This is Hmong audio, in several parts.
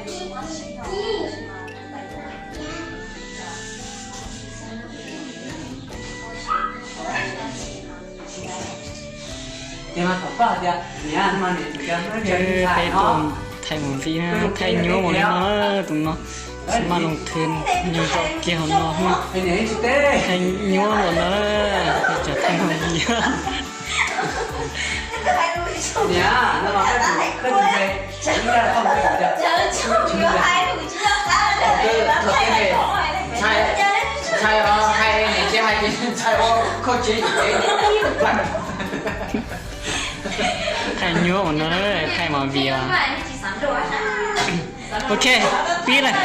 Peb tuaj thaij movie na, thaij nyuaj mus li no, tus no xwb mas loo thwv nws zaum kiag hauv no. Thaij nyuaj los no, cov thaij movie. Thaij nyuaj mus no, thaij movie os. Ok, pib lawm.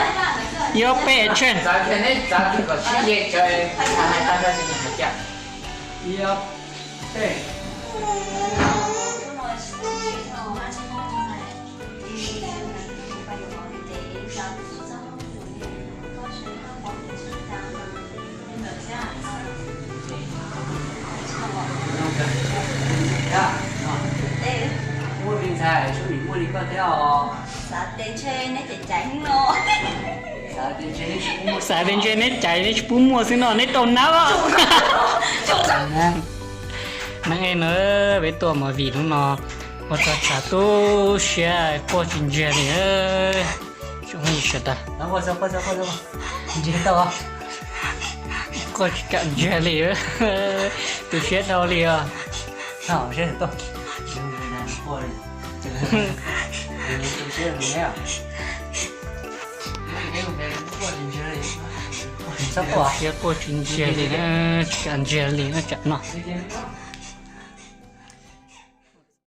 Yuav peb tsheb. Muaj me ntxhais tshuav vim muaj li koj thiab os. Xav tias ntshe neb caiv caiv no. Xav tias ntshe neb tsis pub muaj, xav tias ntshe neb caiv neb tsis pub muaj xwb no neb rau nab. Neeb ej no, peb tuaj movie hnub no ua txog tshav tu siab quaj tsis ntsiag li. Tsoom phooj ywg sawv daws, ntsiag tau, quaj tsis kam ntsiag li, tu siab dhau li os. Txhob quaj, siab quaj tsis ntsiag li, tsis kam ntsiag li no tsam no.